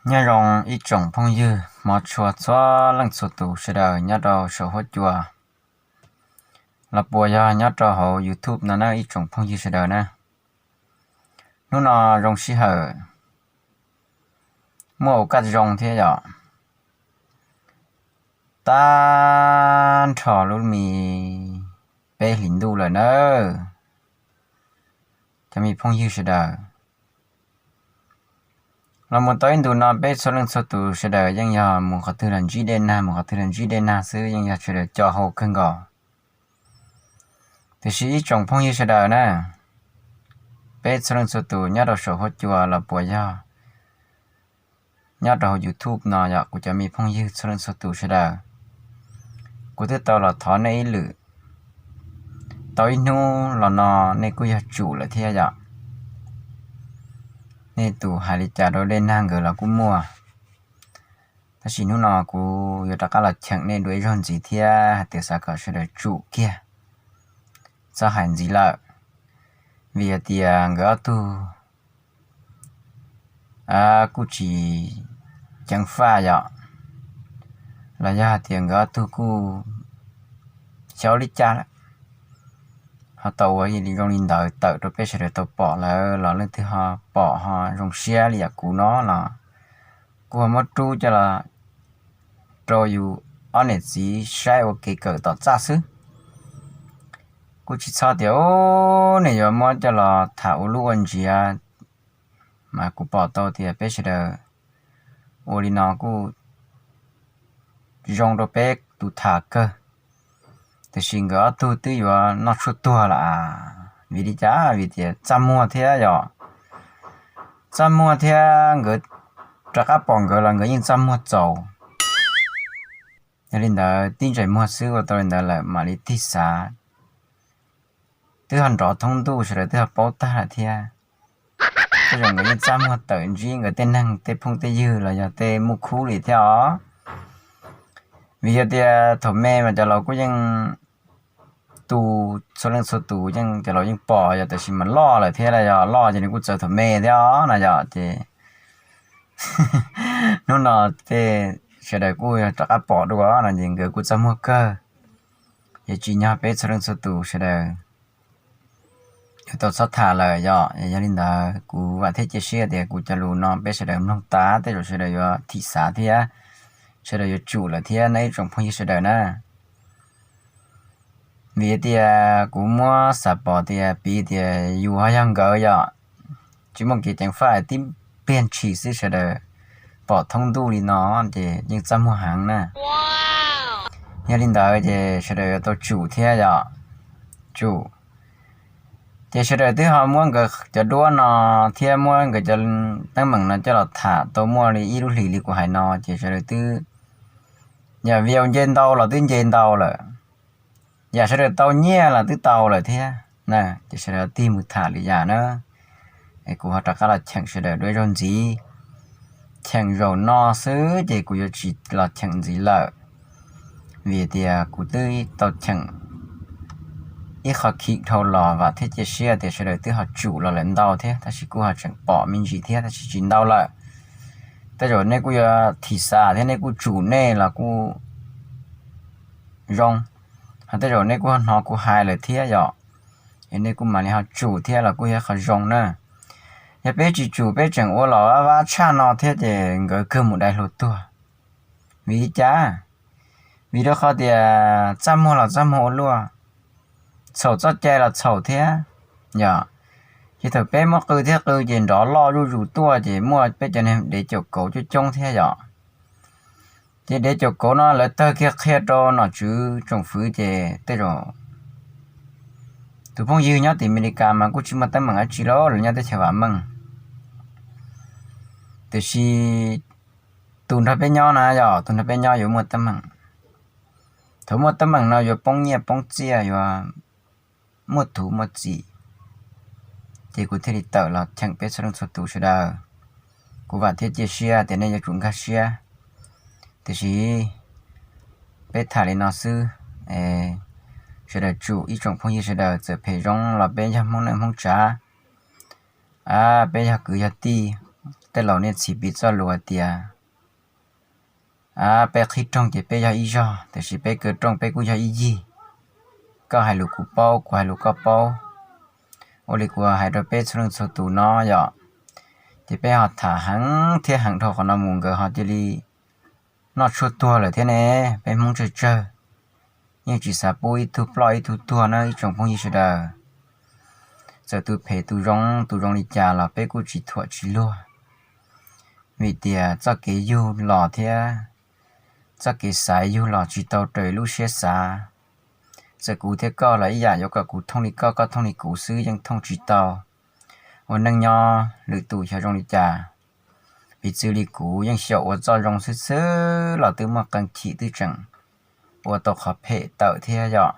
Nyob zoo ib tsoom phooj ywg hmov tshua txhua leej txhua tus sawv daws nyob rau saum huab cua los puas yog nyob rau hauv YouTube no na ib tsoom phooj ywg sawv daws na. Hnub no zoo sij hawm muaj ua kaj zoo thiab yom. Tag nrho lub me peb hlis ntuj lawm na, cov me phooj ywg sawv daws. Los mus tau ib ntus no peb txhua leej txhua tus sawv daws yeej yog mus qhov twg los ntsib dej nag, mus qhov twg los ntsib dej nag xwb, yeej yog sawv daws co hau kawg nkaus. Tiam sis ib tsoom phooj ywg sawv daws na, peb txhua leej txhua tus nyob rau saum huab cua los puas yog nyob rau hauv YouTube no yom, kuv cov me phooj ywg txhua leej txhua tus sawv daws, kuv twb tau los thov nej ib lwm. Tau ib hnub los no nej kuj yog tsum lawm thiab yom. Nej tus hais li cas rau dej nag nkawd los kuj muaj. Tab sis hnub no kuv yuav rov qab los cheem nej dua ib zaug ntxiv thiab hais tias xav kom sawv daws tsum kiag, txhob hais ntxiv lawm. Vim hais tias nkawd ob tug kuj tsis ceev faj yom, los yog hais tias nkawd ob tug kuj xyaum li cas lawm, ho tau ua zoo li ntawd tawm rau peb sawv daws tau pom lawm los leej twg ho pom ho zoo siab li yam kuv no los kuj ho muab rub coj los rau yus ob niam txiv saib ua kev kawm tom txaj xwb. Kuj tsis txhob tias ub nws yuav muab coj los tham ua lub ua ntsiav, mas kuv pom tau tias peb sawv daws ua li no kuj zoo rau peb tus tham kawg. Tiam sis nkawd ob tug twb yuav noj tshuaj tuag lawm. Vim li cas? Vim tias txaj muag thiab yom. Txaj muag thiab nkawd rov qab pom nkawd los nkawd yeej txaj muag txaus. Yog li ntawd tib ntsais muag xwb ua tau li ntawd lawm mam li tig xav. Twb ho nrov thoob ntuj sawv daws twb ho paub tag lawm thiab. Tej zaum nkawd yeej txaj muag tawm ntsib nkawd tej neeg tej phooj tej ywg los yog tej muj khub li thiab os. Vim yog tias thaum me mas cov laus kuj yeej, tus txhua leej txhua tus yeej cov laus yeej pom yog, tab sis mas loj lawm thiab los yog loj ces nws kuj txawv thaum me thiab os no yom. Ces hnub no tej sawv daws kuj rov qab pom dua no ces nkawd kuj txaj muag kawg. Ces tsim nyog peb txhua leej txhua tus sawv daws yuav tau txhob tham lawm yom. Yog li ntawd kuv vam thiab cia siab tias kuv cov lus no peb sawv daws mloog tas tej zaum sawv daws yuav thim xav thiab sawv daws yuav tsum lawm thiab no ib tsoom phooj ywg sawv daws na. Vim tias kuv muab xav pom tias piv tias yus ho yog nkawd yom, tsis muaj kev ceev faj, tib pliag ntshis xwb sawv daws pom thoob ntuj li no ces yeej txaj muag heev na. Yog li ntawd ces sawv daws yuav tau tsum thiab yom. Tsum. Ces sawv daws twb ho muab nkawd cov duab no thiab muab nkawd cov teeb meem no coj los tham tau muaj li ib lub hlis li kuv hais no ces sawv daws twb, yog view nce ntau los twb nce ntau lawm, yam sawv daws tau nyiaj los twb tau lawm thiab na. Ces sawv daws tig mus tham lwm yam na. Es kuv ho rov qab los cheem sawv daws dua ib zaug ntxiv. Cheem zaum no xwb ces kuv yuav tsis los cheem ntxiv lawm, vim tias kuv twb tau cheem ib qho khiv dhau los, vam thiab cia siab tias sawv daws twb ho tsum los lawm ntau thiab, tab sis kuj ho tseem pom me ntsis thiab tab sis tsis ntau lawm. Tej zaum nej kuj yuav thim xav thiab nej kuj tsum nej los kuj zoo, ho tej zaum nej kuj ho hnov kuv hais lawm thiab yom, es nej kuj mam li ho tsum thiab los kuj yog qhov zoo na. Yog peb tsis tsum peb tseem ua los vab vab tshaj no thiab ces nkawd kawg mus dai hluas tuag. Vim li cas? Vim rau qhov tias txaj muag los txaj muag ua luaj, txhaum txoj cai los txhaum thiab yom. Ces thaum peb muab qw thiab qw ces nrov loj zuj zus tuaj ces muaj peb cov niag dev caum kauv coob coob thiab yom. Ces dev caum kauv no lawv tawg kiag qhia rau nom tswv tsoom fwv ces tej zaum tus phooj ywg nyob tim Amelikas mas kuj tsis muaj teeb meem dab tsi lauj, lawv nyob teb chaws vam meej. Tiam sis tus nrog peb nyob na yom, tus nrog peb nyob yuav muaj teeb meem. Thaum muaj teeb meem no yuav poob nyiaj poob txiaj, yuav muaj thuv muaj txim. Ces kuv thiaj li tawm los cheem peb txhua leej txhua tus sawv daws. Kuv vam thiab cia siab tias nej yuav tsum nkag siab. Tiam sis peb tham li no xwb, sawv daws tsum, ib tsoom phooj ywg sawv daws txawm phem zoo los peb yog Hmoob neej Hmoob tsav, peb yog kwv yog tij, tej laus niaj txhis piv txoj lus hais tias, a, peb qhib rooj ces peb yog ib zog, tiam sis peb kaw rooj peb kuj yog ib yig. Koj hais lus kuv paub, kuv hais lus koj paub. Ua li kuv hais rau peb txhua leej txhua tus no yom, ces peb ho tham heev thiab heev dhau qhov no mus nkawd ho cia li noj tshuaj tuag lawm thiab ne. Peb Hmoob tsawg tsawg yeej tsis xav pub ib tug ploj ib tug tuag na ib tsoom phooj ywg sawv daws. Txawm tus phem tus zoo, tus zoo li cas los peb kuj tsis thuam tsis luag, vim tias txoj kev yug los thiab txoj kev xaiv yug los tsis tau raws lub siab xav. Txawm kuv thiab koj los ib yam, yuav kom kuv thooj li koj, koj thooj li kuv xwb yeej thooj tsis tau. Ua neej nyob lwm tus xyov zoo li cas, piv txwv li kuv yeej xyaum ua txoj zoo xwb xwb los twb muaj qee chim twb tseem ua tau qhov phem tawm thiab yom.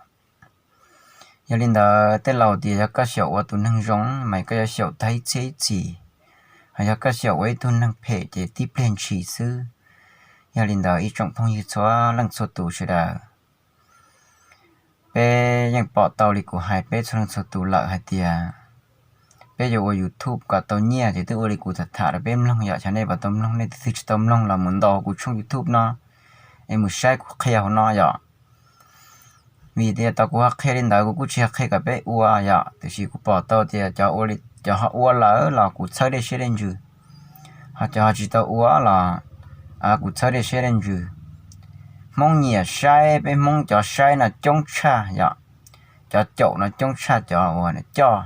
Yog li ntawd tej laus tias yog koj xyaum ua tus neeg zoo mas koj yuav xyaum tag ib txhiab ib txhis, ho yog koj xyaum ua ib tug neeg phem ces tib pliag ntshis xwb. Yog li ntawd ib tsoom phooj ywg txhua leej txhua tus sawv daws, peb yeej pom tau li kuv hais peb txhua leej txhua tus lawm hais tias peb yuav ua YouTube kom tau nyiaj ces twb ua li kuv tham tham rau peb mloog yom. Xyov nej puas tau mloog, nej tus twg tsis tau mloog los mus ntaus kuv tshooj YouTube no es mus saib kuv qhia hauv no yom. Vim tias tau kuv ho qhia li ntawd kuv kuj tsis ho qhia kom peb ua yom, tiam sis kuv pom tau tias cov ho ua lawm los kuv txhawb dej siab dej ntsws, ho cov ho tsis tau ua los kuv txhawb dej siab dej ntsws. Hmoob nyiam saib, peb Hmoob cov saib no coob tshaj yom, cov caum no coob tshaj cov ua coj,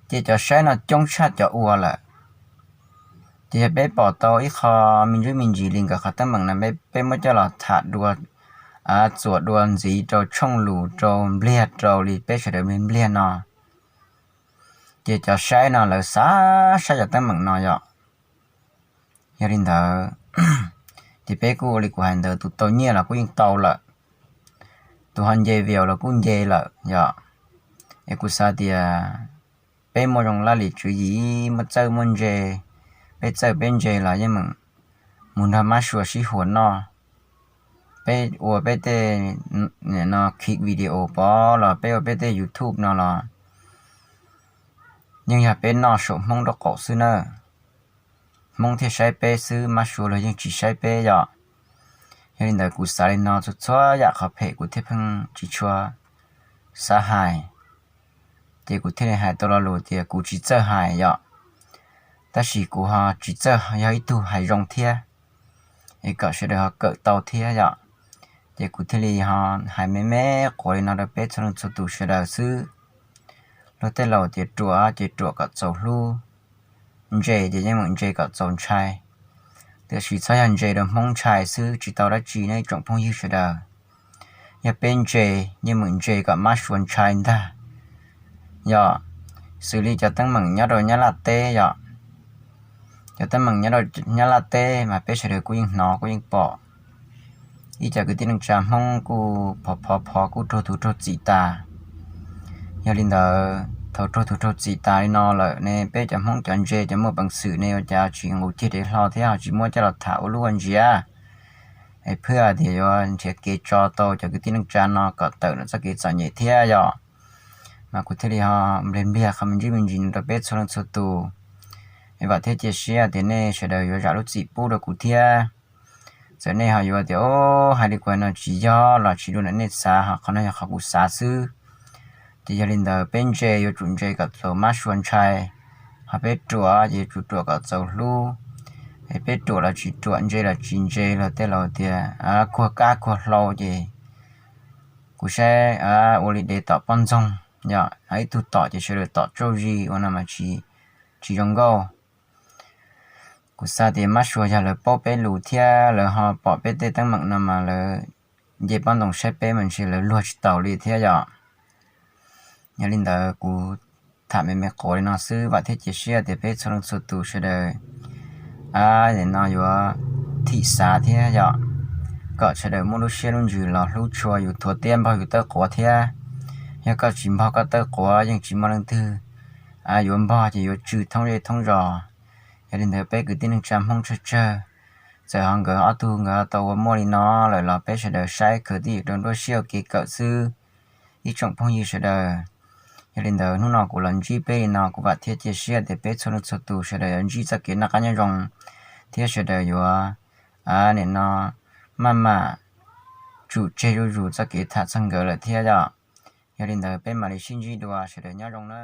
ces cov saib no coob tshaj cov ua lawm. Ces yog peb pom tau ib qho me ntsis me ntsis li nkawd qhov teeb meem no peb muab coj los tham dua, txuas dua ntxiv rau tshooj lus rau npliag rau li peb sawv daws npliag npliag no, ces cov saib no lawv xav saib cov teeb meem no yom. Yog li ntawd ces peb kuj ua li kuv hais ntawd, tus tau nyiaj los kuj yeej tau lawm, tus ho nce views los kuj nce lawm yom. Es kuv xav tias peb muaj zoo laj lim tswv yim, muaj txawj muaj ntse, peb txawj peb ntse los yeej meem mus nrog mab sua sib huas noj. Peb ua peb tej no kiv video pov los peb ua peb tej YouTube no los yeej yog peb noj saum Hmoob nraub qaum xwb na. Hmoob thiaj saib peb xwb, mab sua luag yeej tsis saib peb yom. Yog li ntawd kuv xav li no, txhua txhua yam qhov phem kuv thiaj pheej tsis tshua xav hais, ces kuv thiaj li hais tau lo lus tias kuv tsis txawj hais yom. Tab sis kuv ho tsis txawj yog ib tug hais zoo thiab, es kom sawv daws ho kawm tau thiab yom. Ces kuv thiaj li ho hais me me quav li no rau peb txhua leej txhua tus sawv daws xwb. Luag tej laus tias ruam ces ruam kom txaus hlub, ntse ces yeej meem ntse kom txaus ntshai. Tiam sis txhob yog ntse rau Hmoob ntshai xwb tsis tau dab tsi ne ib tsoom phooj ywg sawv daws. Yog peb ntse, yeej meem ntse kom mab sua ntshai ntag. Yog xws li cov teeb meem nyob rau Nyab Laj teb yom, cov teeb meem nyob rau Nyab Laj teb mas peb sawv daws kuj yeej hnov kuj yeej pom. Ib co kwv tij neej tsa Hmoob kuj phov phov phov kuj raug tus raug txim tas. Yog li ntawd thaum raug tus raug txim tas li no lawm ne, peb cov Hmoob cov ntse cov muaj peev xwm ne ua cas tsis nqus ceg dev hlo thiab ho tsis muab coj los tham ua lub ua ntsiav, es phwj tias yuav nrhiav kev tso tau cov kwv tij neej tsa no kom tawm nws txoj kev txom nyem thiab yom. Mas kuv thiaj li ho npliag npliag qhov me ntsis me ntsis no rau peb txhua leej txhua tus, es vam thiab cia siab tias nej sawv daws yuav zam lub txim pub rau kuv thiab. Txawm nej ho yuav tias o, hais li kuv no tsis yog los tsis dua ntawm nej xav, ho qhov no yog qhov kuv xav xwb. Ces yog li ntawd peb ntse yuav tsum ntse kom txaus mab sua ntshai, ho peb ruam ces yuav tsum ruam kom txaus hlub. Es peb ruam los tsis ruam, ntse los tsis ntse, luag tej laus tias kuag kab kuag hlau ces kuv saib ua li dev tom poj ntxoog yom, ib tug tom ces sawv daws tom tsauj zis ua no mas tsis zoo nkauj. Kuv xav tias mab sua yog lawv paub peb lus thiab lawv ho pom peb tej teeb meem no mas lawv nce pob ntoo saib peb mas ntshe lawv luag tsis taus li thiab yom. Yog li ntawd kuv tham me me quav li no xwb, vam thiab cia siab tias peb txhua leej txhua tus sawv daws no yuav thim xav thiab yom, kom sawv daws muaj lub siab lub ntsws los hlub tshua yus, thuav tiab npog yus tawb quav thiab. Yog koj tsis npog koj tawb quav yeej tsis muaj leej twg yuav npog ces yuav tsw thoob zej thoob zos. Yog li ntawd peb kwv tij neej tsa Hmoob tsawg tsawg, txawm ho nkawd ob tug nkawd tau ua muaj li no lawm los peb sawv daws saib khawv twj ywm rau nruab siab ua kev kawm xwb. Ib tsoom phooj ywg sawv daws, Yog li ntawd hnub no kuv los ntsib peb li no, kuv vam thiab cia siab tias peb txhua leej txhua tus sawv daws yuav ntsib txoj kev noj qab nyob zoo, thiab sawv daws yuav nim no maj mam tsum tseg zuj zus txoj kev tham txog nkawd lawm thiab yom. Yog li ntawd peb mam li sib ntsib dua, sawv daws nyob zoo na.